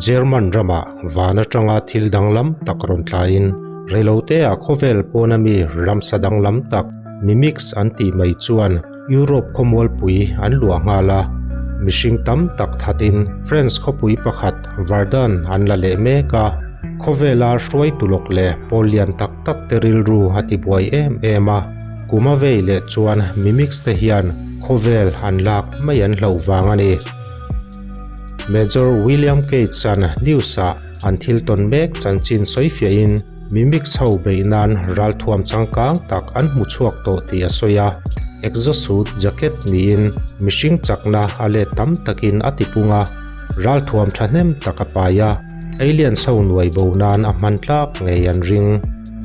German ramah van atanga thil danglam tak rawn tlain reiloteah khawvel pawna mi ramsa danglam tak mimics an tih mai chuan Europe khawmualpui an luah nghal a. Mihring tam tak thatin France khawpui pakhat Verdun an la leh mek a, khawvela hruaitu lawk leh pawl lian tak tak te rilru a tibuai em em a. Kum a vei leh chuan mimics te hian khawvel an lak mai an hlauh vang a ni. Major William Cates-a'n news-ah an thil tawn mek chanchin sawifiahin mimics ho beih nan ralthuam changkang tak an hmu chhuak tawh tih a sawi a. Exosuit jacket niin mihring chakna a let tam takin a tipung a, ralthuam thahnem tak a pai a, aliens ho nuai bo nan a hman tlak ngei an ring.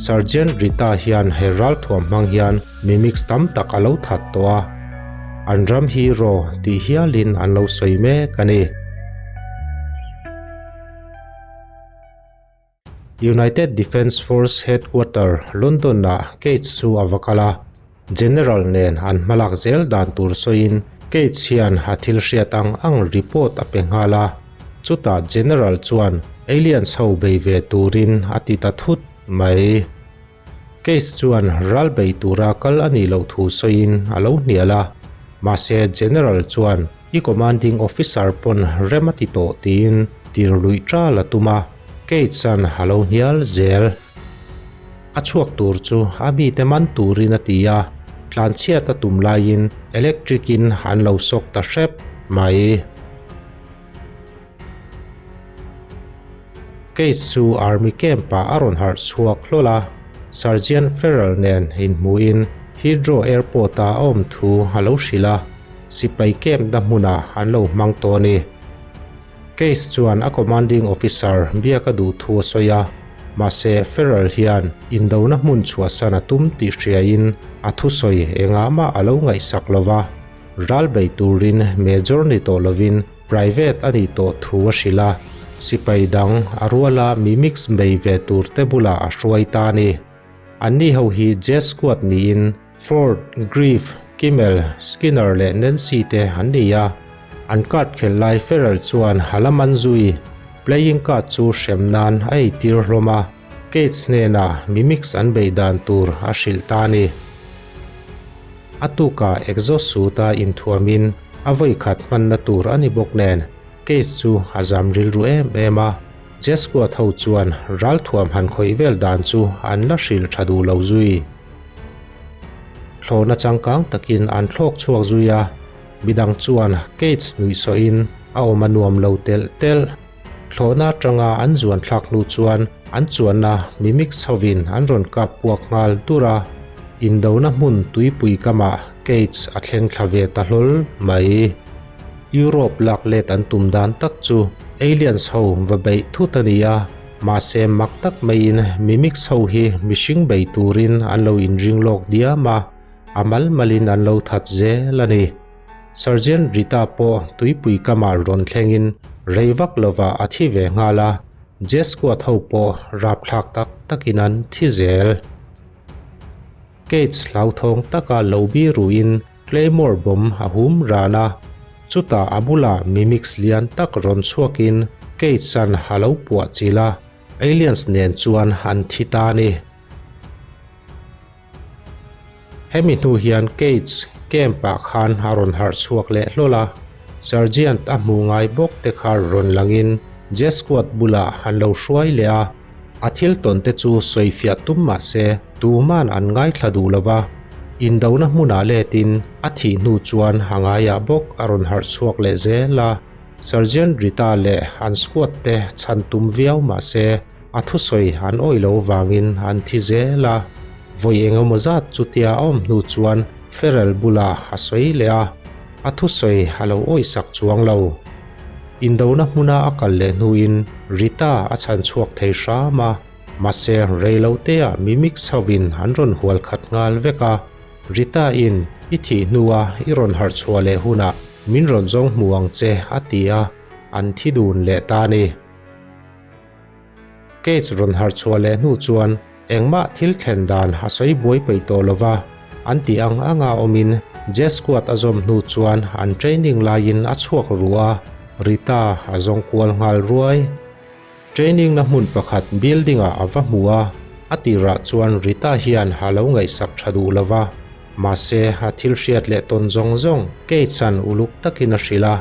Sergeant Rita hian he ralthuam hmang hian mimics tam tak a lo that tawh a, an ram hero tih hialin an lo sawi mek a ni. United Defence Force Headquarter, London-ah Cates chu a va kal a, General nen an hmalak zel dan tur sawiin Cates hian a thil hriat ang ang report a pe nghal a. Chutah General chuan aliens ho bei ve turin a ti ta thut mai. Case chuan ral bei tura kal a nih loh thu sawiin a lo hnial a, mahse General chuan i commanding officer pawn rem a ti tawh tiin tir luih ṭal a tum a, Case-a'n a lo hnial zel. A chhuak tur chu a mite man turin a ti a, tlanchhiat a tum laiin electric-in an lo sawk ta hrep mai. Case chu Army camp-ah a rawn harh chhuak hlawl a, Sergeant Farrell nen inhmuhin Heathrow Airport-a a awm thu a lo hrilh a, sipai camp-na hmunah an lo hmang tawh a ni. Case chuan a commanding officer biak a duh thu a sawi a, mahse Farrell hian indona hmun chhuahsan a tum tih hriain a thusawi engah mah a lo ngaihsak lo va, ral bei turin major ni tawh lovin Private a nih tawh thu a hrilh a, sipai dang a ruala mi mix bei ve tur te bulah a hruai ta a ni. Anni ho hi J Squad niin Ford, Griff, Kimmel, Skinner leh Nancy te an ni a. An card khelh lai Ferrell chuan a la man zui. Playing card chu hrem nan a eitir hlawm a, Cates hnenah mi mix an beih dan tur a hrilh ta a ni. A tukah exhaust suit-a inthuamin a vawi khat hmanna tur a ni bawk nen case chu a zam rilru em em a. Jesquat ho chuan ralthuam han khawih vel dan chu an la hrilh tha duh lo zui. Thlawhna changkang takin an thlawk chhuak zui a, midang chuan cage nuihsawhin a awm a nuam lo telh telh. Thlawhna atanga an zuan thlak hnu chuan an chuanna mimic chhovin an rawn kap puak nghal dur a, indona hmun tuipui kamah Cates a thleng thla ve ta hlawl mai. Europe lak let an tum dan tak chu aliens ho va beih thut a ni a, mahse mak tak maiin mimics ho hi mihring bei turin an lo inring lawk diam a, a mal malin an lo that zel a ni. Sergeant Rita pawh tuipui kamah rawn thlengin rei vak lovah a thi ve nghal a, J Squad ho pawh rapthlak tak takin an thi zel. Cates hlauthawng taka lo bi ruin Claymore bomb a hum ran a, chutah a bulah mimics lian tak rawn chhuakin Cates-a'n a lo puah chilh a, aliens nen chuan an thi ta a ni. Hemi hnu hian Cates camp-ah khan a rawn harh chhuak leh hlawl a, Sergeant a hmuh ngai bawk te kha rawn langin Jesquat bulah an lo hruai leh a, a thil tawn te chu sawifiah tum mah se tuman an ngaithla duh lo va, indona hmunah letin a thih hnu chuan a ngaiah bawk a rawn harh chhuak leh zel a, Sergeant Rita leh an squad te chhan tum viau mah se A thusawi an awih lo vangin an thi zel a, vawi engemaw zat chutia a awm hnu chuan Ferrell bulah a sawi leh a, a thusawi a lo awihsak chuang lo. Indona hmuna a kal leh hnuin Rita a chhan chhuak thei hram a, mahse reiloteah mimic chhovin an rawn hual khat nghal vek a, Rita in i thih hnua i rawn harh chhuah leh hunah min rawn zawng hmu ang che a ti a, an thi dun leh ta a ni. Cage rawn harh chhuah leh hnu chuan engmah thil thlen dan a sawi buai peih tawh lo va. An tih ang anga awmin Jet Squad a zawm hnu chuan an training laiin a chhuak ru a, Rita a zawng kual nghal ruai. Training na hmun pakhat building ah a va hmu a, a tirah chuan Rita hian a lo ngaihsak tha duh lo va, mahse a thil hriat leh tawn zawng zawng Kate-a'n uluk takin a hrilh a,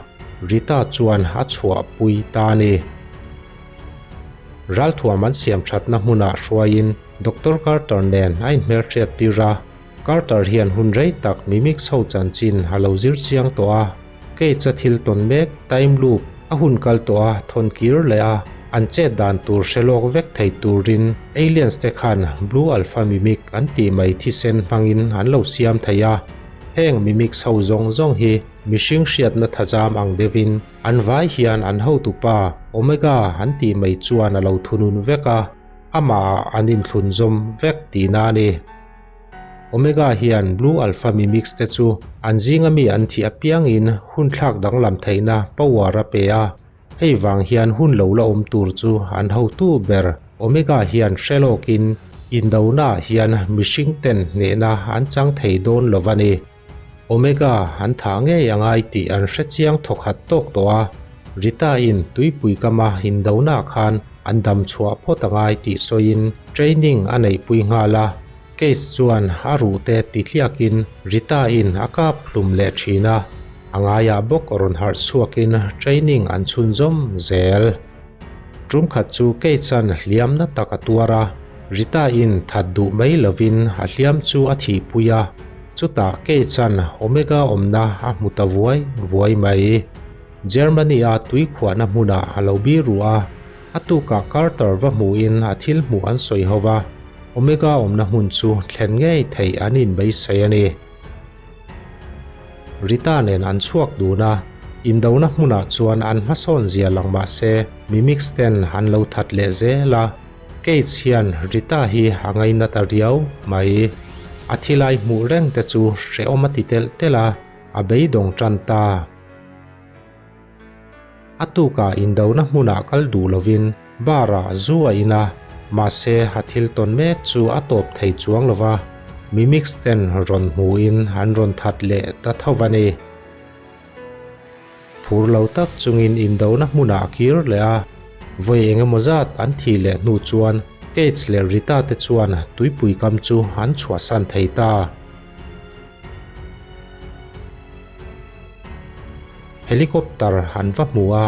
Rita chuan a chhuahpui ta a ni. Ralthuam an siam thatna hmunah hruaiin Doctor Carter nen a inhmelhriat tir a, Carter hian hun rei tak mimics ho chanchin a lo zir chiang tawh a, Cage-a thil tawn mek, time loop, a hun kal tawh a thawn kir leh a, an chet dan tur hre lawk vek thei turin aliens te khan Blue Alpha Mimic an tih mai thisen hmangin an lo siam thei a. Heng mimics ho zawng zawng hi mihring hriatna thazam ang deuhin an vai hian an hotupa Omega an tih mai chuan a lo thunun vek a, amahah an inthlunzawm vek tihna a ni. Omega hian Blue Alpha Mimics te chu an zinga mi an thih apiangin hun thlak danglam theihna power a pe a, hei vang hian hun lo la awm tur chu an hotu ber Omega hian hre lawkin indonaah hian mihring ten hnehna an chang thei dawn lo va ni. Omega an thah ngei a ngai tih an hre chiang thawkhat tawk tawh a, Rita-in tuipui kama indonaah khan an dam chhuah phawt a ngai tih sawiin training a neihpui nghal a. Case chuan a ruhte ti tliakin Rita-in a kap hlum leh thin a, a ngaiah bawk rawn harh chhuakin training an chhunzawm zel. Tum khat chu Case-a'n hliamna tak a tuar a, Rita-in that duh mai lovin a hliam chu a thihpui a, chutah Case-a'n Omega awmna a hmu ta vuai vuai mai. Germany-a tuikhuahna hmunah a lo bir ruh a, A tukah Carter va hmuhin a thil hmuh an sawi ho va, Omega awmna hmun chu thlen ngei theih an inbeisei a ni. Rita nen an chhuak dun a, indona hmunah chuan an hmasawn zia lang mah se Mimics ten an lo that leh zel a, Cage hian Rita hi a ngaina ta riau mai. A thilai hmuh reng te chu hrehawm a ti telh telh a, a beidawng tan ta. A tukah indona hmunah kal duh lovin bar-ah zu a in a, mahse a thil tawn mek chu a tawp thei chuang lo va, Mimics ten rawn hmuhin an rawn that leh ta tho va ni. Phur lo tak chungin indona hmunah a kir leh a, vawi eng emaw zat an thih leh hnu chuan Cates leh Rita te chuan tuipui kam chu an chhuahsan thei ta. Helicopter an va hmu a,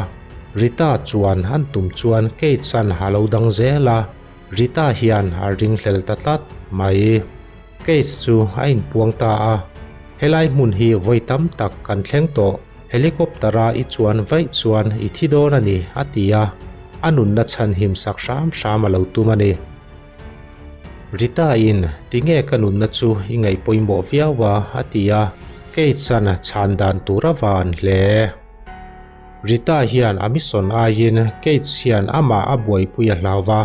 Rita chuan an tum chuan Kate-a'n a lo dang zel a, Rita hian a ringhlel ta tlat mai. Kate chu a inpuang ta a, Helai hmun hi vawi tam tak kan thleng tawh, helicopter-a i chuan vaih chuan i thi dawn a ni, a ti a, a nunna chhanhim sak hram hram a lo tum a ni. Rita-in, Tinge ka nunna chu i ngaih pawimawh viau a? a ti a, Kate-a'n chhan dan tur a van hle. Rita hian a mission aiin Kate hian amah a buaipui a hlau va,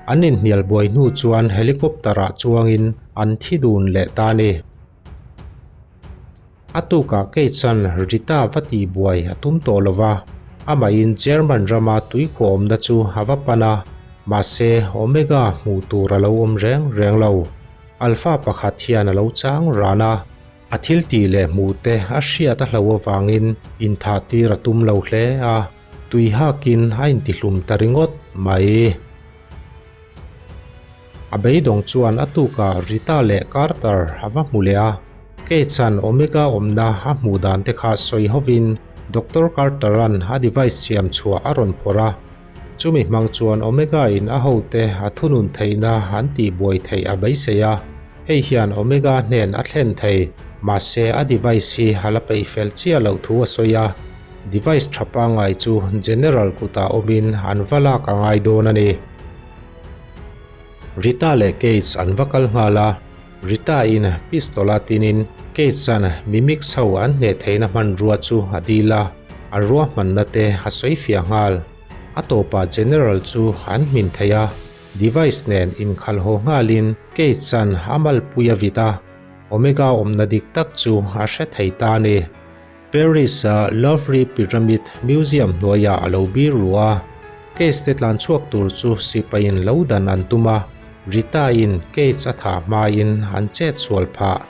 an inhnial buai hnu chuan helicopter-ah chuangin an thi dun leh ta a ni. A tukah Kate-a'n Rita va tihbuai a tum tawh lo va, amahin German rama tuikhuah awmna chu a va pan a, mahse Omega hmuh tur a lo awm reng reng lo. Alpha pakhat hian a lo chang ran a, a thil tih leh hmuh te a hriat a hlo avangin inthah tir a tum lo hle a, tui hakin a intihlum ta ringawt mai. A beidawng chuan a tukah Rita leh Carter a va hmu leh a, Kate-a'n Omega awmna a hmuh dan te kha sawi hovin Doctor Carter-a'n a device siam chhuah a rawn phawrh a, chumi hmang chuan Omega-in a hote a thunun theihna an tihbuai theih a beisei a, hei hian Omega hnen a thlen thei, mahse a device hi a la peih fel chiah loh thu a sawi a, device tha pangngai chu General kutah awmin an va lak a ngai dawn a ni. Rita leh Cates an va kal nghal a, Rita-in pistol a tinin Cates-a'n mimics ho an hneh theihna hmanrua chu a dil a, an ruahmanna te a sawi fiah nghal. A tawpah General chu an hmin thei a, device nen inkhalh haw nghalin Cates-a'n a malpui a vit a, Omega awmna dik tak chu a hre thei ta a ni. Paris-a Louvre Pyramid Museum hnuaiah a lo bir ru a, Cage te tlan chhuak tur chu sipaiin lo dan an tum a, Rita-in Cage a thah hmain an chet sual phah.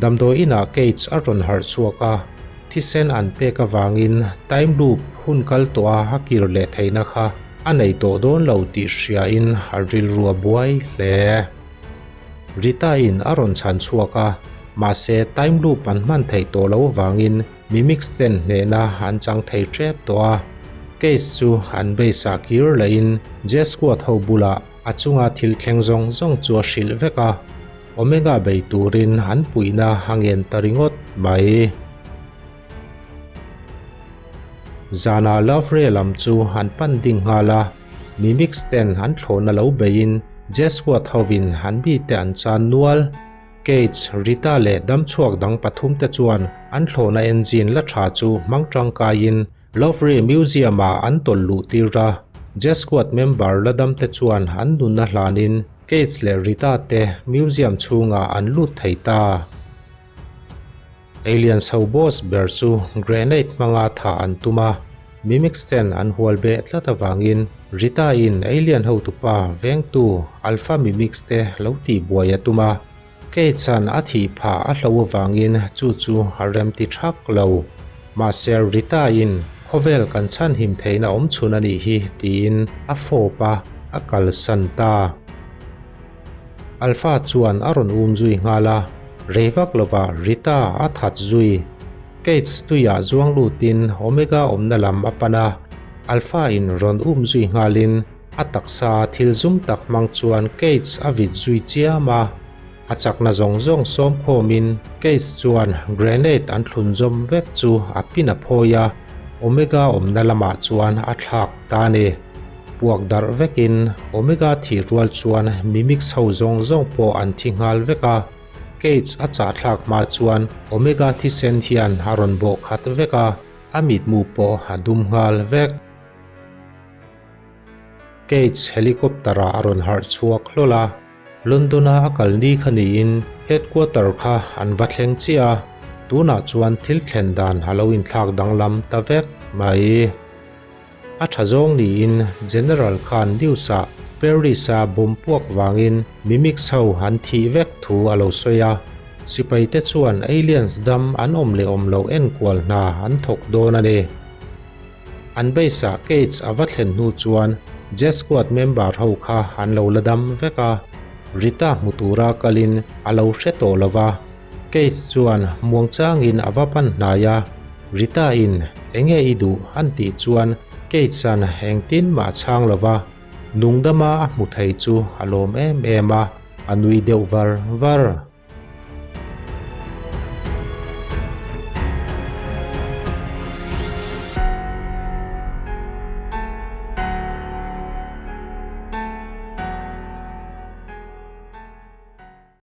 Damdawi inah Cates a rawn harh chhuak a, thisen an pek avangin time loop hun kal tawha a kir leh theihna kha a nei tawh dawn lo tih hriain a rilru a buai hle. Rita-in a rawn chhan chhuak a, mahse time loop an hman theih tawh loh avangin Mimics ten hnehna an chang thei tep tawh a. Case chu an base ah kir lehin J-Squad ho bulah a chunga thil thleng zawng zawng chu a hrilh vek a. Omega bei turin an puihna a ngen ta ringawt mai. Zanah Louvre lam chu an pan ding nghal a, Mimics ten an thlawhna lo beiin J-Squad hovin an mite an chan nual. Cates, Rita leh damchhuak dang pathumte chuan an thlawhna engine la tha chu hmang tangkaiin Louvre Museum-ah an tawlh luh tir a. J-Squad member la damte chuan an nunna hlanin Cates leh Rita te museum chhungah an lut thei ta. Aliens ho boss ber chu grenade hmanga thah an tum a, Mimics ten an hual beh tlat avangin Rita-in alien hotupa vengtu Alpha Mimics te lo tihbuai a tum a, Cates-a'n a thih phah a hlo avangin chu chu a remti thak lo. Mahse Rita-in khawvel kan chhanhim theihna awm chhun a nih hi tiin a fawp a, a kalsan ta. Alpha chuan a rawn um zui nghal a, rei vak lovah Rita a that zui. Cates tuiah zuang lutin Omega awmna lam a pan a, Alpha in rawn um zui nghalin a taksa thil zum tak hmang chuan Cates a vit zui chiam a. A chakna zawng zawng sawm khawmin Cates chuan grenade an thlun zawm vek chu a pin a phawi a, Omega awmna lamah chuan a thlak ta a ni. Puak darh vekin Omega thih rual chuan Mimics ho zawng zawng pawh an thi nghal vek a, Cates a chahthlak hma chuan Omega thisen hian a rawn bawh khat vek a, a mitmu pawh a dum nghal vek. Cates helicopter-ah a rawn harh chhuak hlawl a, London-a a kal ni kha niin headquarter kha an va thleng chiah a, tunah chuan thil thlen dan a lo inthlak danglam ta vek mai. A tha zawng niin General khan news-ah Paris-a bomb puak vangin Mimics ho an thih vek thu a lo sawi a. Sipaite chuan aliens dam an awm leh awm loh enkual hna an thawk dawn a ni. An base-ah Cates a va thlen hnu chuan Jet Squad member ho kha an lo la dam vek a. Rita hmu tura kalin a lo hre tawh lo va. Case chuan muangchangin a va pan hnai a, Rita-in enge i duh an tih chuan Case-a'n engtin mah a chhang lo va, nungdama a hmu thei chu a lawm em em a, a nui deuh var var.